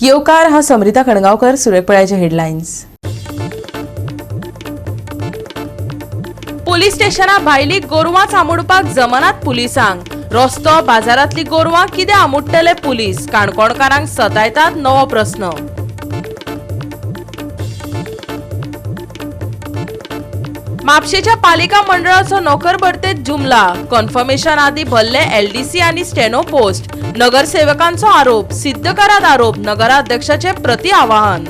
येवकार. हांव समरिता कणगांवकर. सुरेक पळयाचे headlines. Police स्टेशना भायली गोरवां आमुडपाक जमनात पुलिसांक. रस्तो बाजारांतली गोरवां कितें आमुडटले पुलीस? काणकोणकारांक सतायतात नवो प्रस्न. म्हापशेच्या पालिका मंडळाचो नोकर भरतेत जुमला. कन्फर्मेशन आदी भरले एलडीसी आनी स्टेनो पोस्ट. नगरसेवकांचो आरोप. सिद्ध करात आरोप, नगराध्यक्षाचे प्रति आवाहन.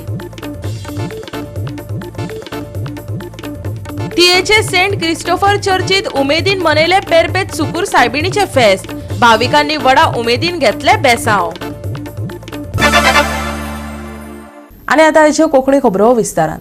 तियेचे सेंट क्रिस्टोफर चर्चीत उमेदीन मनयले पेरपेत सुकूर सायबिणीचे फेस्त. भाविकांनी व्हडा उमेदीन घेतले बेसांव. आनी आतां हाच्यो कोंकणी खबरो विस्तारान.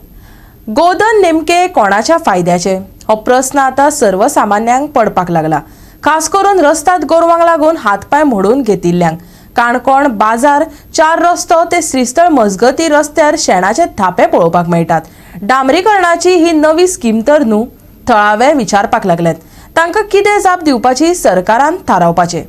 गोधन नेमके कोणाच्या फायद्याचे हो प्रस्न आतां सर्वसामान्यांक पडपाक लागला, खास करून रस्ताद गोरवांक लागून हातपांय मोडून घेतिल्ल्यांक. काणकोण बाजार चार रस्तो ते श्रीस्थळ मजगती रस्त्यार शेणाचे थापे पळोवपाक मेळटात. डांबरीकरणाची ही नवी स्कीम तर न्हू, थळावे विचारपाक लागल्यात. तांकां कितें जाप दिवपाची सरकारान थारावपाचें.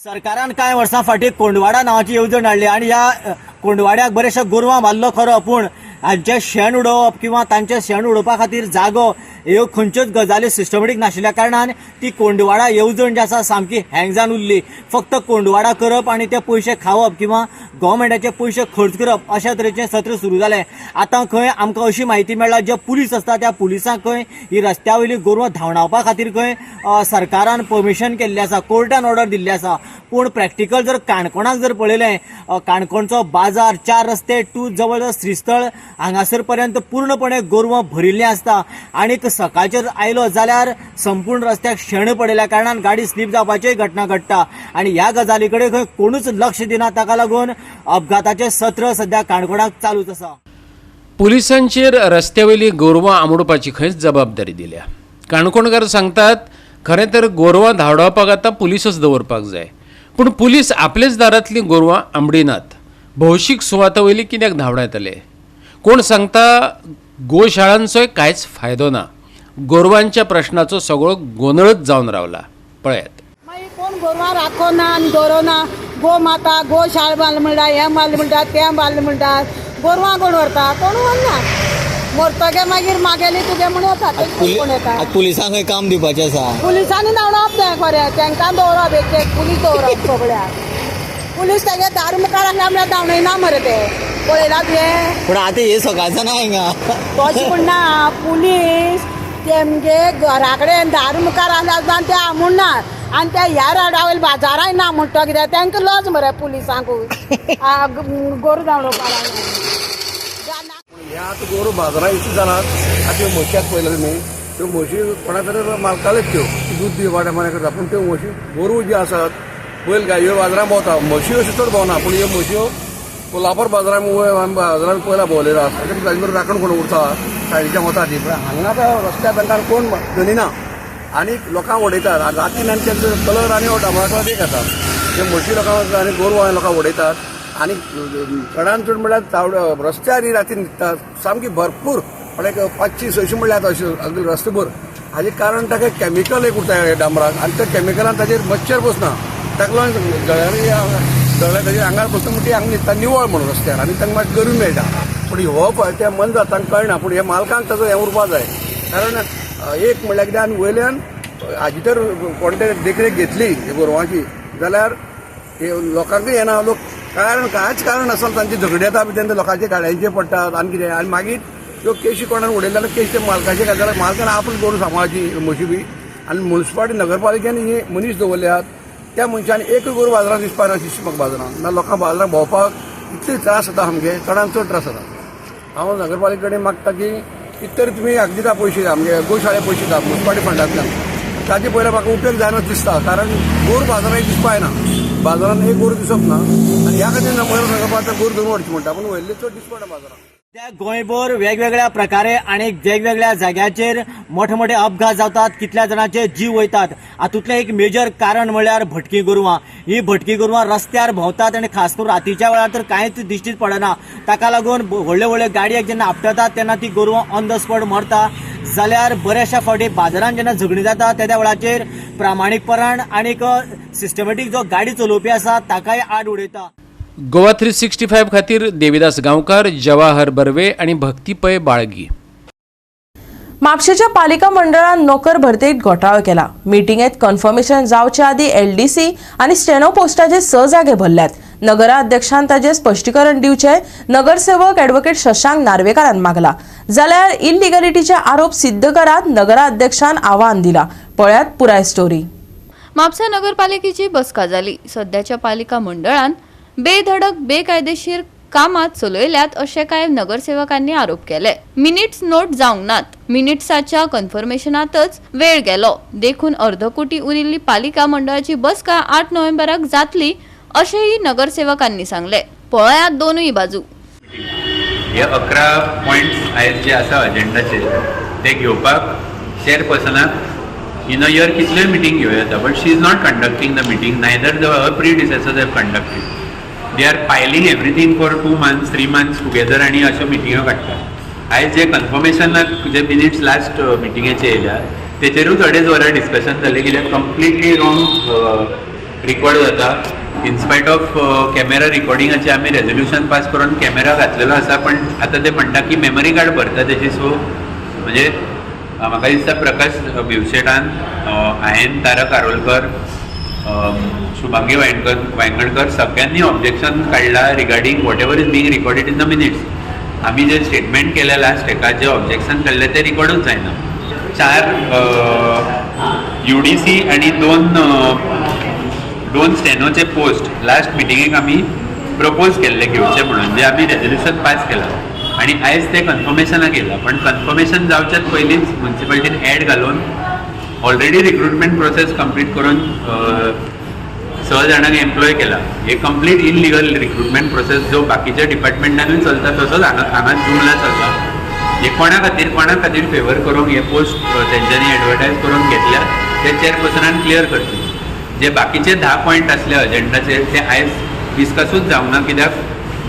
सरकारान कांय वर्सां फाटीं कोंडवाडा नांवाची येवजण हाडली आनी ह्या कोंडवाड्याक बरेचशे गोरवां मारलो खरो, पूण हांचें शेण उडोवप किंवा तांचें शेण उडोवपा खातीर जागो ह्यो खंयच्योच गजाली सिस्टमॅटीक नाशिल्ल्या कारणान ती कोंडवाडा येवजण जी आसा सामकी हँग जावन उरली. फक्त कोंडवाडा करप आनी ते पयशे खावप किंवा गव्हर्मेंटाचे पयशे खर्च करप अशा तरेचें सत्र सुरू जालें. आतां खंय आमकां अशी म्हायती मेळ्ळा, जे पुलीस आसता त्या पुलिसांक खंय ही रस्त्या वयली गोरवां धांवडावपा खातीर खंय सरकारान परमिशन केल्लें आसा, कोर्टान ऑर्डर दिल्ली आसा. पूण प्रॅक्टिकल जर काणकोणाक जर पळयलें, काणकोणचो बाजार चार रस्ते टू जवळ जवळ श्रीस्थळ हांगासर पर्यंत पूर्णपणे गोरवां भरिल्लीं आसता आनीक सकाळचेर आयलो जाल्यार संपूर्ण रस्त्याक शेण पडिल्ल्या कारणान गाडी स्लीप जावपाच्योय घटना घडटा आनी ह्या गजाली कडेन खंय कोणूच लक्ष दिना. ताका लागून अपघाताचें सत्र सध्या काणकोणाक चालूच आसा. पुलिसांचेर रस्त्यावयली गोरवां आमुडपाची खंयच जबाबदारी दिल्या. काणकोणकार सांगतात, खरें तर गोरवां धांवडावपाक आतां पुलिसच दवरपाक जाय, पूण पुलीस आपलेच दारांतलीं गोरवां आमडिनात. भौशीक सुवाता वयली कित्याक धांवडायतले? कोण सांगता गोशाळांचोय कांयच फायदो ना. गोरवांच्या प्रश्नाचो सगळो गोंदळच जावन रावला. पळयात. मागीर कोण गोरवां राखो ना आनी दवरना. गो माता गोशाळ बांदले म्हणटा, हें बांदलें म्हणटा, तें बांदलें म्हणटा. गोरवां कोण व्हरता? कोण व्हरना. मरतगे मागीर मागेली तुगे म्हण येता. कोण येता? पुलिसांक खंय काम दिवपाचें आसा. पुलिसांनी धांवडावप तें खरें. तांकां दवरप, एक एक पुलीस दवरप सगळ्याक. पुलीस तेगे दार मुखार आसल्या म्हळ्यार धांवडयना मरे ते. पळयला तुवें? पूण आतां हे सकाळचं ना हिंगा. तशें म्हण ना, पुलीस तेमगे घरा कडेन दार मुखार आसल्या उपरांत ते आमुडना आनी ते ह्या रोडा वयले बाजाराय ना म्हणटा कित्याक तांकां लज मरे पुलिसांकूय गोरू धांवडोवपाक लागले. हे आतां गोरू बाजारांत इतली जाणात. आतां त्यो म्हशी आतां पळयल्या तुमी, त्यो म्हशी कोणा तरी मालकालेच, त्यो दूद दिवपा टायमार करता. पूण त्यो म्हशी गोरू जी आसात, बैल गायो बाजारांत भोंवता, म्हशी अश्यो चड भोंवना. पूण ह्यो म्हश्यो कोल्हापूर बाजारांत बाजारांत पयला भोंवलेलो आसा. ताजे बरोबर राखण कोण उरता, सायडीच्यान वता ती. पूण हांगा आतां रस्त्यार तांकां कोण धनिना आनी लोकांक उडयतात रातीन. आनी तांचो कलर आनी डांबरा कलर एक आसा. ते म्हशी लोकांक आनी गोरवां लोकांक उडयतात आनी चडान चड म्हणल्यार चावड रस्त्यार ही रातीन न्हिदतात सामकी भरपूर. पण एक 500-600 म्हणल्यार आतां अशें अगदी रस्तो भर. हाजें कारण ताका कॅमिकल एक उरता ह्या डांबराक आनी त्या कॅमिकलान ताजेर मच्छर बसना. ताका लागून जळारी जळ्या ताजेर आंगार बसता म्हणटी हांगा न्हिदता निवळ म्हणून रस्त्यार आनी तांकां मातशें गरमी मेळटा. पूण हो पळय त्या मनजातांक कळना. पूण हे मालकांक ताजो हें उरपा जाय. कारण एक म्हणल्यार कितें, आनी वयल्यान हाजी तर कोण ते देखरेख घेतली गोरवांची जाल्यार हे लोकांकूय येना. लोक कारण कांयच कारण नासतना तांची झगडी येता बी तेन्ना लोकांच्या गाडयांचेर पडटात आनी कितें. आनी मागीर त्यो केशी कोणाक उडयले जाल्यार केशी ते मालकाचे घालता जाल्यार मालकान आपूण गोरू सांबाळची म्हशी बी. आनी मुन्सिपालिटी नगरपालिकेन हे मनीस दवरल्यात, त्या मनशान एकूय गोरू बाजारांत दिसपाक ना. शिशमक बाजारांत ना. लोकांक बाजारांत भोंवपाक इतले त्रास जाता, सामके चडान चड त्रास जाता. हांव नगरपालिके कडेन मागता की कितें तरी तुमी हाका दिता पयशे, आमगे गोशाळे पयशे दिता मुन्सिपालिटी फंडांतल्यान, ताजे पयले म्हाका उपयोग जायना दिसता. कारण गोरू बाजारांत दिसपा येना, बाजारांत एक गोरू दिसप ना. आनी ह्या खातीर नगरपालिका गोरू धरून व्हरची म्हणटा, पूण व्हयल्ले चड दिसपा ना बाजारांत. त्या गोंयभर वेगवेगळ्या प्रकारे आनी वेगवेगळ्या जाग्याचेर मोठे मोठे अपघात जातात, कितल्या जाणांचे जीव वयतात. हातूंतलें एक मेजर कारण म्हणल्यार भटकी गोरवां. ही भटकी गोरवां रस्त्यार भोंवतात आनी खास करून रातीच्या वेळार तर कांयच दिश्टीच पडना. ताका लागून व्हडले व्हडले गाडयेक जेन्ना आपटतात तेन्ना ती गोरवां ऑन the spot मरता. जाल्यार बऱ्याचशा फावटी बाजारान जेन्ना झगडीं जाता तेद्या वेळाचेर प्रामाणीकपणान आनीक सिस्टमॅटीक जो गाडी चलोवपी आसा ताकाय आड उडयता. गोवा 365 खातीर देविदास गांवकार, जवाहर बर्वे आनी भक्ती पै, बाळगी. म्हापशेच्या पालिका मंडळान नोकर भरतेक घोटाळो केला. मिटिंगेत कन्फर्मेशन जावचे आदी एलडीसी आनी स्टेनो पोस्टाचे 6 जागे भरल्यात. नगराध्यक्षान ताजेर स्पश्टीकरण दिवचे नगरसेवक ॲडव्होकेट शशांक नार्वेकारान मागला. जाल्यार इलिगलिटीचे आरोप सिद्ध करात नगराध्यक्षान आव्हान दिला. पळयात पुराय स्टोरी. म्हापसा नगरपालिकेची बसका जाली. सध्याच्या पालिका मंडळान बेधडक बेकायदेशीर कामां चलयल्यात अशें कांय नगरसेवकांनी आरोप केले. मिनिट्स नोट जावंक नात. मिनिट्साच्या कन्फर्मेशनातच वेळ गेलो. देखून अर्धकुटी उरिल्ली पालिका मंडळाची बसका 8 नोव्हेंबराक जातली अशेंय नगरसेवकांनी सांगले. पळयात दोनूय बाजू. हे 11 पॉयंट्स आयज जे आसा अजेंडाचेर ते घेवपाक चेअरपर्सनाक इन अ इयर कितल्योय मिटींग घेवं येता, but she is not conducting the meeting, neither the predecessors have conducted. They are piling everything for 2 months, 3 months together आनी अश्यो मिटिंग्यो काडटात. आयज जे कन्फर्मेशनाक जे मिनिट्स लास्ट मिटिंगेचे येयल्या तेचेरूच अडेज वरां डिस्कशन जालें, कित्याक कंप्लिटली रॉंग रिकॉर्ड जाता. इनस्पायट ऑफ कॅमेरा रिकॉर्डिंगाचे आमी रेजोल्युशन पास करून कॅमेरा घातलेलो आसा, पण आतां ते म्हणटा की मेमरी कार्ड भरता तेची. सो म्हणजे म्हाका दिसता प्रकाश भिवशेटान, हांवें, तारक आरोलकर, शुभांगी वायंगणकर सगळ्यांनी ऑब्जेक्शन काडला regarding whatever is being recorded in the minutes. आमी जे स्टेटमेंट केलें लास्ट हेका जे ऑब्जेक्शन काडलें तें रिकॉर्डूच जायना. चार यूडीसी आनी दोन स्टेनोचे पोस्ट लास्ट मिटिंगेक आमी प्रपोज केल्ले घेवचे म्हणून, जे आमी रेजोल्युशन पास केला आनी आयज ते कन्फर्मेशनाक येयला. पण कन्फर्मेशन जावच्याच पयलींच म्युन्सिपालिटीन एड घालून ऑलरेडी रिक्रुटमेंट प्रोसेस कंप्लीट करून 6 जाणांक एम्प्लॉय केला. हे कंप्लीट इलिगल रिक्रुटमेंट प्रोसेस जो बाकीच्या डिपार्टमेंटानूय चलता तसोच हांगा जुमला चलता. हे कोणा खातीर फेवर करूंक हे पोस्ट तेंच्यांनी एडवर्टायज करून घेतल्या ते चेअरपर्सनान क्लियर करचे. जे बाकीचे 10 पॉयंट आसले अजेंडाचेर ते आयज डिस्कसूच जावंक ना, कित्याक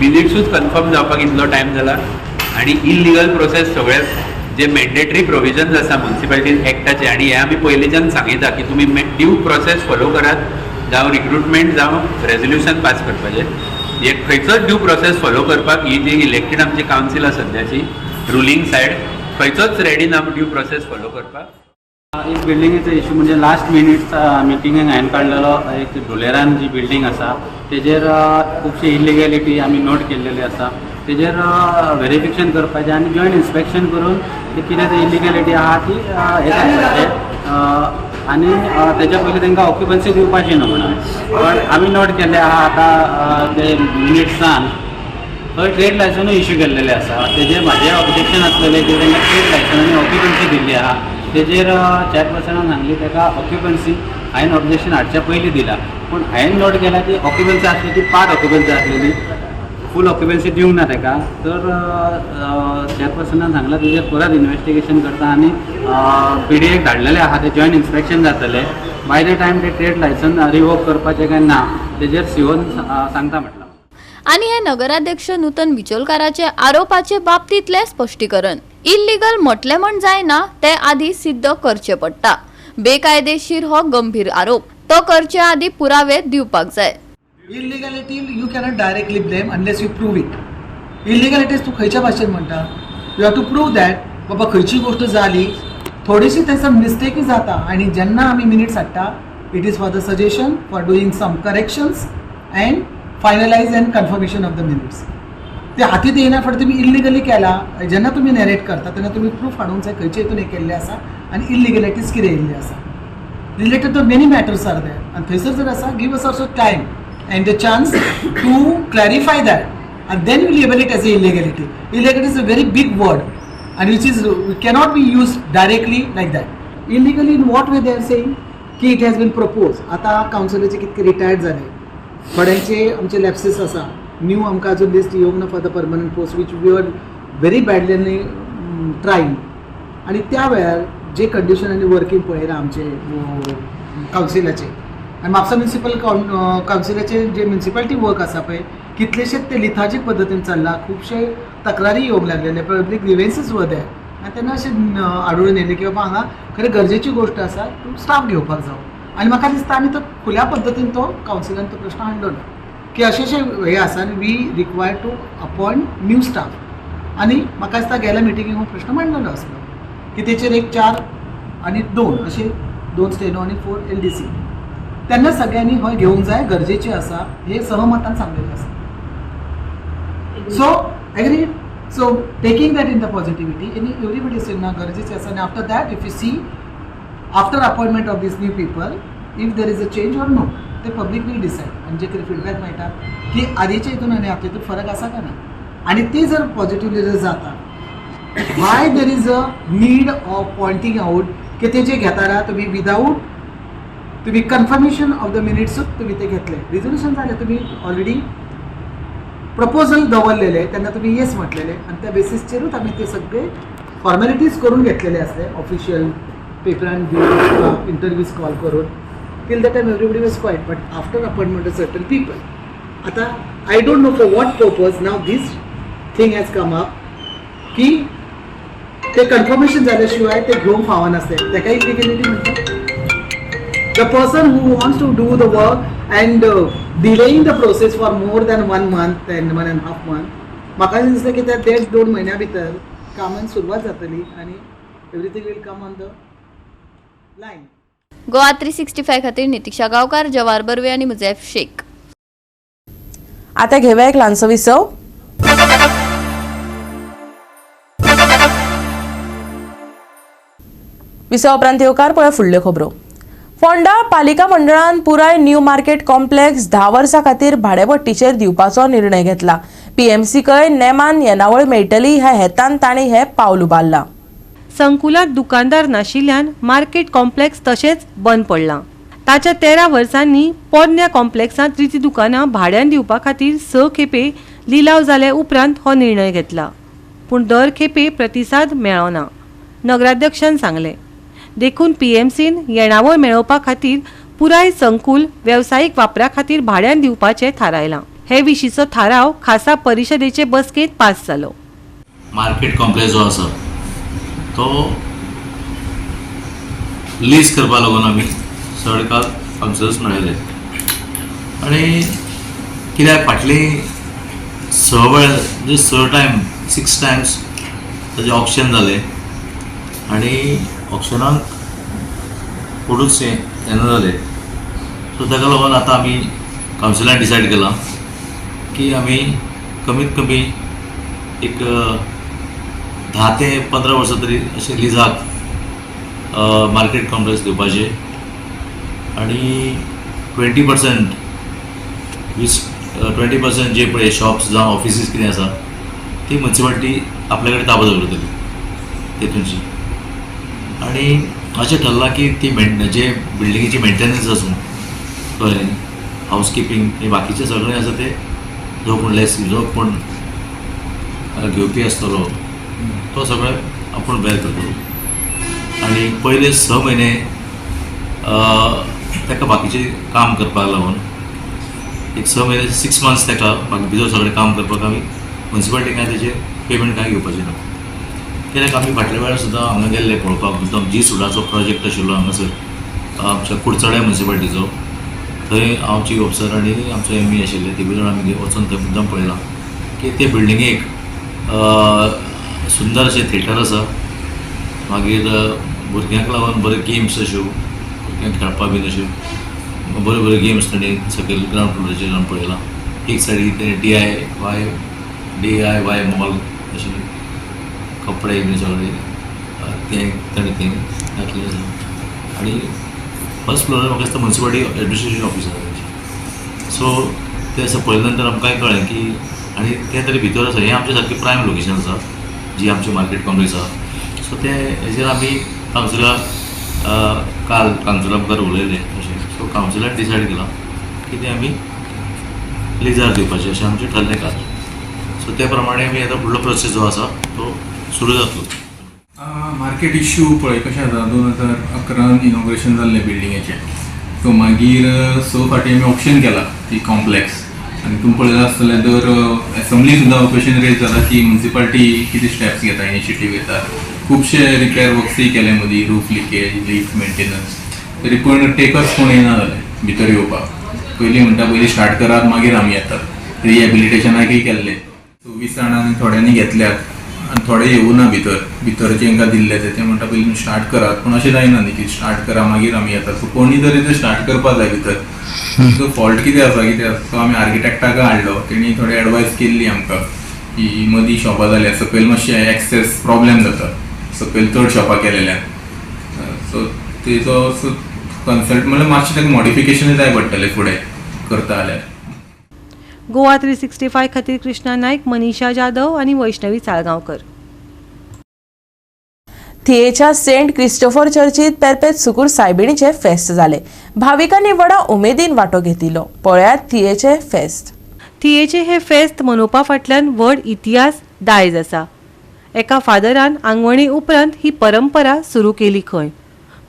मिनिट्सूच कन्फर्म जावपाक इतलो टायम जाला आनी इलिगल प्रोसेस सगळे जे मॅन्डेटरी प्रोविजन्स आसा म्युन्सिपालिटीज एक्टाचे आनी हे आमी पयलींच्यान सांगिता की तुमी ड्यू प्रोसेस फॉलो करात, जावं रिक्रुटमेंट जावं रेजोल्युशन पास करपाचें. हे खंयचोच ड्यू प्रोसेस फॉलो करपाक ही जी इलेक्टेड आमची कावन्सील आसा सद्याची रुलींग सायड खंयचोच रेडी ना ड्यू प्रोसेस फॉलो करपाक. एक बिल्डिंगेचो इशू म्हणजे लास्ट मिनिट मिटिंगेक हांवें काडलेलो एक धुलेरान जी बिल्डींग आसा तेजेर खुबशी इलिगॅलिटी आमी नोट केल्लेली आसा. तेजेर व्हेरिफिकेशन करपाचें आनी जॉयंट इन्स्पेक्शन करून ते कितें ते इलिगॅलिटी आहा ती हें करपाचें आनी तेच्या पयलीं तांकां ऑक्युपन्सी दिवपाची न्हू म्हणून. पण आमी नोट केल्लें आहा आतां ते मिनिट्सान थंय ट्रेड लायसनूय इश्यू केल्लेले आसा. तेजेर म्हाजें ऑब्जेक्शन आसलेलें की तांकां ट्रेड लायसन आनी ऑक्युपन्सी दिल्ली आहा. तेजेर चेअरपर्सनान सांगली ताका ऑक्युपन्सी. हांवें ऑब्जेक्शन हाडच्या पयलीं दिला, पूण हांवें नोट केला की ऑक्युपन्सी आसली ती पार्ट ऑक्युपन्सी आसलेली, फूल ऑक्युपन्सी दिवंक ना ताका. तर चेअरपर्सनान सांगलां तेजेर परत इन्वेस्टिगेशन करता आनी पीडीएक धाडलेलें आहा, ते जॉयंट इन्स्पेक्शन जातलें. बाय the time ते ट्रेड लायसन रिवोक करपाचें काय ना तेजेर सीओन सांगता म्हटलां. आनी हे नगराध्यक्ष नूतन बिचोलकाराचे आरोपाचे बाबतींतले स्पश्टीकरण. इल्लिगल म्हटलें म्हण जायना, ते आदी सिद्ध करचे पडटा. बेकायदेशीर हो गंभीर आरोप, तो करचे आदी पुरावे दिवपाक जाय. Illegality you cannot directly blame unless you prove it. Illegalities तूं खंयच्या भाशेन म्हणटा? You have to prove that बाबा खंयची गोश्ट जाली, थोडीशी थंयसर मिस्टेकूय जाता. आनी जेन्ना आमी मिनिट्स हाडटा, it is for the suggestion, for doing some corrections and finalize and confirmation of the minutes. ते हातीत येयना फुडें तुमी इल्लिगली केला जेन्ना तुमी नॅरेट करता तेन्ना तुमी प्रूफ हाडूंक जाय खंयचे हितून हें केल्लें आसा आनी इल्लिगलिटीज कितें येयल्ली आसा. Related to many matters are there आनी थंयसर जर आसा, give us also time and the chance to clarify that and then we label it as a illegality. Illegality is a very big word and which is cannot be used directly like that. Illegally in what way they are saying? की it has been proposed. आतां कावन्सिलाचे कितके retired जाले, थोड्यांचे आमचे लॅप्सीस आसा. New आमकां अजून list येवंक ना for the permanent post which we are very badly trying. आनी त्या वेळार जे कंडिशन आनी वर्कींग पळयलां आमचे कावन्सिलाचे आनी म्हापसा म्युनिसिपल कावन्सिलाचे जे म्युनिसिपालिटी वर्क आसा पळय कितलेशेच ते लिथाजीक पद्दतीन चल्ला, खुबशे तक्रारी येवंक लागलेले, पब्लीक ग्रिवेन्सीस वर there. आनी तेन्ना अशें आडून येयलें की बाबा हांगा खरें गरजेची गोश्ट आसा, तूं स्टाफ घेवपाक जावो. आनी म्हाका दिसता आमी तो खुल्या पद्दतीन तो कावन्सिलान तो प्रश्न हाडलेलो की अशें अशें हें आसा आनी we require to appoint new staff. आनी म्हाका दिसता गेल्या मिटिंगेक हो प्रश्न मांडलेलो आसलो की तेचेर एक 4 आनी 2 अशे 2 स्टेनो आनी 4 LDC तेन्ना सगळ्यांनी हय घेवंक जाय, गरजेचें आसा हे सहमतान सांगलेलें आसा. So agree. So taking that in the positivity आनी एवरीबडी सेड ना गरजेचें आसा. आनी after that if you see after appointment of these new people if there is a change or no ते पब्लीक will decide. आनी जे कितें feedback मेळटा की आदीच्या हितून आनी आतां हितून फरक आसा काय ना, आनी ती जर पॉजिटिवली जर जाता why there is a need of pointing out की ते जे घेताना तुमी विदाऊट तुमी कन्फर्मेशन ऑफ the मिनिट्सूच तुमी ते घेतले, रिजोल्युशन जालें, तुमी ऑलरेडी प्रपोजल दवरलेले तेन्ना तुमी येस म्हटलेले आनी त्या बेसीसचेरूच आमी ते सगळे फॉर्मेलिटीज करून घेतलेले आसले ऑफिशियल पेपरान दिवन इंटरव्यूज कॉल करून. Till the time everybody was quiet, but after appointment of certain people आतां I don't know for what purpose now this thing has come up की ते कन्फर्मेशन जाल्या शिवाय ते घेवंक फावनासलें, तेका इलिगेलिटी म्हणटा. The person who wants to do the work and delaying the process for more than 1 month and 1.5 month, म्हाका दिसता की त्या 1.5-2 म्हयन्या भितर कामान सुरवात जातली आनी everything will come on the line. Goa 365 खातीर नितिक्षा गांवकार, जवार बर्वे आनी मुजैफ शेख. आता घेवया एक ल्हानसो विसव. विसवा उपरांत येवकार पळय फुडल्यो खबरो. फोंडा पालिका मंडळान पुराय न्यू मार्केट कॉम्प्लेक्स 10 वर्सां खातीर भाडेपट्टीचेर दिवपाचो निर्णय घेतला. पीएमसीकय नेमान येणावळ मेळटली ह्या हेतान तांणी हें पावल उबारलां. संकुलांत दुकानदार नाशिल्ल्यान मार्केट कॉम्प्लेक्स तशेंच बंद पडलां. ताच्या 13 वर्सांनी पोरण्या कॉम्प्लेक्सांत रिती दुकानां भाड्यान दिवपा खातीर 6 खेपे लिलाव जाले उपरांत हो निर्णय घेतला, पूण दर खेपे प्रतिसाद मेळ्ळो ना, नगराध्यक्षान सांगलें. देखून पीएमसीन येणावळ मेळोवपा खातीर पुराय संकुल वेवसायीक वापरा खातीर भाड्यान दिवपाचें थारायलां. हे विशींचो थाराव खासा परिशदेचे बसकेंत पास जालो. मार्केट कॉम्प्लेक्स जो आसा तो लीज करपा लागून आमी चड काल कावन्सिलर्स मेळयले आनी कित्याक फाटलीं 6 वेळ म्हणजे 6 टायम 6 टायम्स ताजें ऑक्शन जालें आनी ऑक्शनाक कोणूच येना जाले. सो ताका लागून आतां आमी कावन्सिलान डिसायड केलां की आमी कमीत कमी एक 10 ते 15 वर्सां तरी अशें लिजाक मार्केट कॉम्प्लेक्स दिवपाचें आनी 20% 20% जे पळय शॉप्स जावं ऑफिसीस कितें आसा ती म्युनिसिपालिटी आपल्या कडेन ताबो दवरतली तेतूनची. आनी अशें ठरलां की ती जे बिल्डिंगेची मेंटेनन्स आसूं कळ्ळें न्ही, हावस किपींग हे बाकीचें सगळें आसा ते जो कोण लेस जो कोण घेवपी आसतलो तो सगळें आपूण बेर करतलो. आनी पयले 6 म्हयने ताका बाकीचें काम करपाक लागून एक 6 म्हयने 6 मंथ्स ताका बाकी भितर सगळें काम करपाक आमी म्युनिसिपालिटी काय तेजें पेमेंट कांय घेवपाचें ना. कित्याक आमी फाटल्या वेळार सुद्दां हांगा गेल्ले पळोवपाक मुद्दम जी सुडाचो प्रोजेक्ट आशिल्लो हांगासर आमच्या कुडचड्या म्युनिसिपालिटीचो, थंय हांव चीफ ऑफिसर आनी आमचो एम ई आशिल्ले तिगूय जाण आमी वचून थंय मुद्दम पळयलां की ते बिल्डिंगेक सुंदर अशें थिएटर आसा, मागीर भुरग्यांक लागून बऱ्यो गेम्स अश्यो भुरग्यांक खेळपाक बीन अश्यो बऱ्यो बऱ्यो गेम्स तांणी सकयल ग्रावंड फ्लोराचेर आमी पळयलां. एक सायडीक तेणी DIY mall अशें कपडे बीन सगळे तें ताणें थंय घातलेलें आसा. आनी फर्स्ट फ्लोरार म्हाका दिसता म्युनिसिपालिटी एडमिनिस्ट्रेशन ऑफीस आसा तेंचें. सो तें असं पळयल्या नंतर आमकांय कळ्ळें की आनी तें तरी भितर आसा हें आमचें सारकें प्रायम लोकेशन आसा जी आमची मार्केट कॉम्प्लेक्स आसा. सो तें हेजेर आमी कावन्सिलाक काल कावन्सिला मुखार उलयले अशें. सो कावन्सिलान डिसायड केलां की तें आमी लिजार दिवपाचें अशें आमचें ठरलें काल. सो सो ते प्रमाणे आमी आतां फुडलो प्रोसेस जो आसा तो सुरू जातलो. मार्केट इश्यू पळय कशें जाता, 2011 इनॉग्रेशन जाल्लें बिल्डिंगेचें. सो मागीर 6 फावटी आमी ऑप्शन केला ती कॉम्प्लेक्स आनी तुमी पळयलां आसतलें दर एसेंब्ली सुद्दां क्वेशन रेज जाला की म्युनिसिपालिटी कितें स्टेप्स घेता, इनिशिएटीव घेता. खुबशे रिपेर वर्क्सूय केले मदीं, रूफ लिकेज, लिफ्ट मेंटेनन्स, तरी पूण टेकर्स कोण येना जाले भितर येवपाक. पयलीं म्हणटा पयलीं स्टार्ट करात मागीर आमी येतात. रिहेबिलिटेशनाकय केल्लें. सो 20 जाणांनी थोड्यांनी घेतल्यात आनी थोडे येवना भितर, भितर जेंकां दिल्ले ते म्हणटा पयलीं स्टार्ट करात, पूण अशें जायना न्ही की स्टार्ट करा मागीर आमी येतात. सो कोणी तरी ते स्टार्ट करपा जाय भितर. सो फॉल्ट कितें आसा कितें आसा, सो आमी आर्किटेक्टाक हाडलो, तेणी थोडी एडवायस केल्ली आमकां की मदीं शॉपां जाल्या सकयल मातशें एक्सेस प्रॉब्लेम जाता, सकयल चड शॉपां केलेल्यान. सो तेजो कन्सल्ट म्हणल्यार मातशें ताका मॉडिफिकेशन जाय पडटलें फुडें करता जाल्यार. गोवा 365 खातीर कृष्णा नायक, मनीषा जाधव आनी वैष्णवी साळगांवकर. थियेच्या सेंट क्रिस्टोफर चर्चीत पेरपेत सुकूर सायबिणीचे फेस्त जाले. भाविकांनी व्हडा उमेदीन वांटो घेतिल्लो. पळयात थियेचे फेस्त. थियेचे हे फेस्त मनोवपा फाटल्यान व्हड इतिहास दायज आसा. एका फादरान आंगवणी उपरांत ही परंपरा सुरू केली खंय.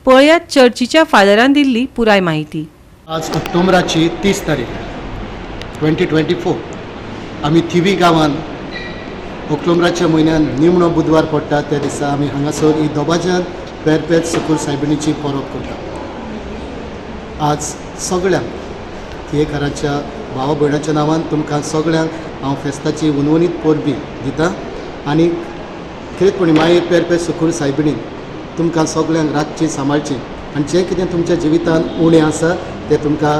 पळयात चर्चीच्या फादरान दिल्ली पुराय माहिती. आज ऑक्टोबराची 30 तारीख 2024 आमी थिवी गांवान ऑक्टोबराच्या म्हयन्यान निमणो बुधवार पडटा त्या दिसा आमी हांगासर ही दोबाज्यान पेरपेत सुकूर सायबिणीची परब करता. आज सगळ्यांक थियेकारांच्या भावा भयणाच्या नांवान तुमकां सगळ्यांक हांव फेस्ताची उनवनीत परबी दिता आनी खेरीतपणी मागीर पेरपेत सुकूर सायबिणीन तुमकां सगळ्यांक रातची सांबाळची आनी जें कितें तुमच्या जिवितान उणें आसा तें तुमकां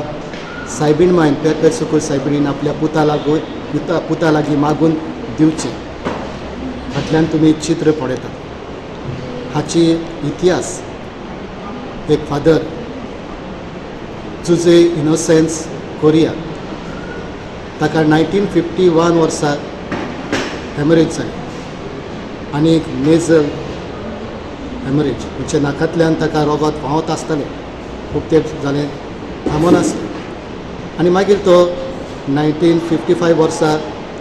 सायबीण मायन पेरपेत सुकूर सायबिणीन आपल्या पुता लागून पुता लागीं मागून दिवचें. फाटल्यान तुमी चित्र पळयतात. हाची इतिहास एक फादर जुजे इनोसेन्स कोरिया ताका 1951 वर्सा हेमरेज जाली आनी एक नेजल हेमरेज म्हणजे नाकांतल्यान ताका रगत व्हांवत आसतालें, खूब तेंप जालें थांबोन आसलें. आनी मागीर तो 1955 वर्सा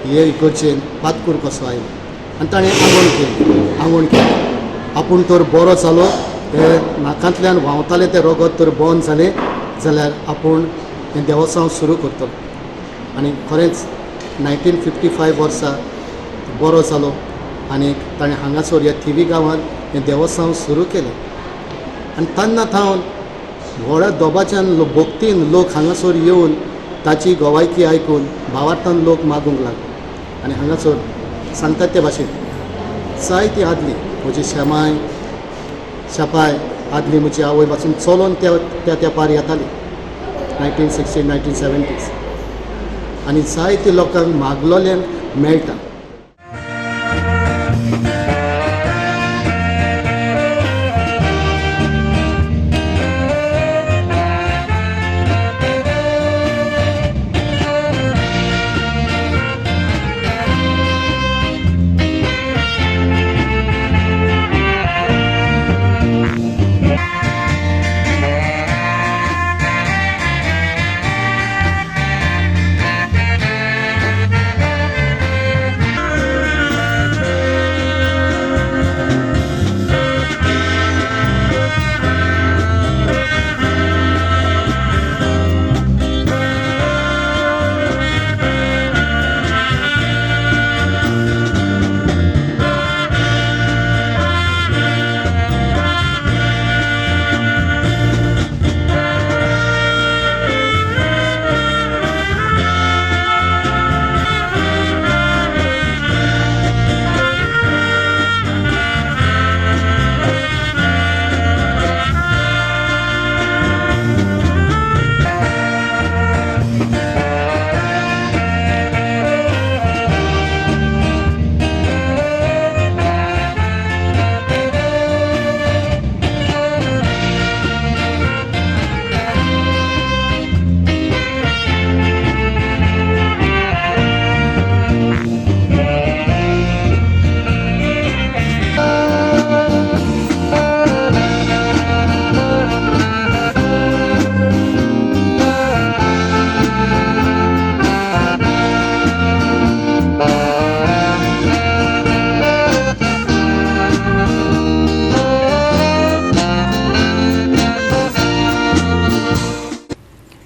हे इगर्जेन पातकूर कसो आयलो आनी ताणें आंगवण केली. आंगवण केली आपूण तर बरो जालो, हे नाकांतल्यान व्हांवतालें तें रगत तर बंद जालें जाल्यार आपूण हें देवस्तांव सुरू करतलो. आनी खरेंच 1955 वर्सा बरो जालो आनी ताणें हांगासर ह्या थिवी गांवांत हें देवस्तांव सुरू केलें. आनी तेन्ना थावन व्हडा दोबाच्यान भक्तीन लोक हांगासर येवन ताची गवायकी आयकून भावार्थान लोक मागूंक लागले. आनी हांगासर सांगतात ते भाशेन जायती आदली म्हजी शेमाय शेपाय आदली म्हजी आवय पासून चलोन त्या त्या तेंपार येताली 1960 1970s आनी जायते लोकांक मागलोल्यांक मेळटा.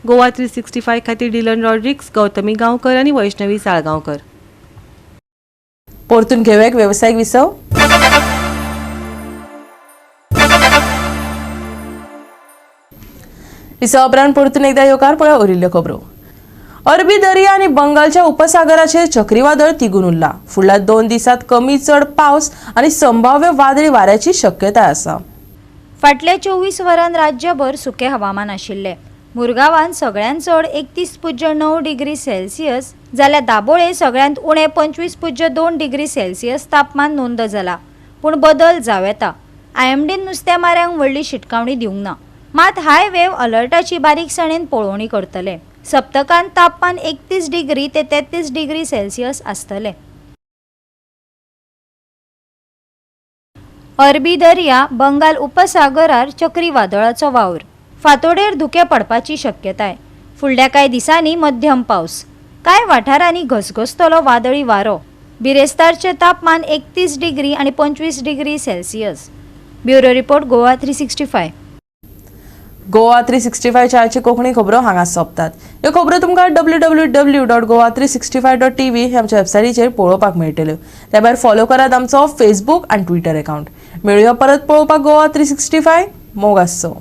गोवा 365 खातीर डिलन रॉड्रिक्स, गौतमी गांवकर आनी वैष्णवी साळगांवकर. परतून घेवया एक वेवसायीक विसव. विसवा उपरांत परतून एकदा येवकार. पळय उरिल्ल्यो खबरो. अरबी दर्या आनी बंगालच्या उपसागराचेर चक्रीवादळ तिगून उरला. फुडल्या 2 दिसांत कमी चड पावस आनी संभाव्य वादळी वाऱ्याची शक्यताय आसा. फाटल्या 24 वरां राज्यभर सुकें हवामान आशिल्लें. मुरगांवांत सगळ्यांत चड 31.9 डिग्री सेल्सियस जाल्यार दाबोळे सगळ्यांत उणें 25.2 डिग्री सेल्सियस तापमान नोंद जाला. पूण बदल जावं येता. आयएमडीन नुस्तेमाऱ्यांक व्हडली शिटकावणी दिवंक ना. मात हाय वेव अलर्टाची बारीकसाणेन पळोवणी करतले. सप्तकांत तापमान 31 डिग्री ते 33 डिग्री सेल्सियस आसतलें. अरबी दर्या, बंगाल उपसागरार चक्रीवादळाचो वावर. फांतोडेर धुकें पडपाची शक्यताय. फुडल्या कांय दिसांनी मध्यम पावस. कांय वाठारांनी घसघसतलो वादळी वारो. बिरेस्तारचें तापमान 31 डिग्री आनी 25 degree Celsius. Bureau report, Goa 365. Goa 365च्या आयची कोंकणी खबरो हांगा सोंपतात. ह्यो खबरो तुमकां www.goa365.tv ह्या आमच्या वेबसायटीचेर पळोवपाक मेळटल्यो. त्या भायर फॉलो करात आमचो फेसबूक आनी ट्विटर अकाउंट. मेळुया परत पळोवपाक गोवा 365. मोग आसचो.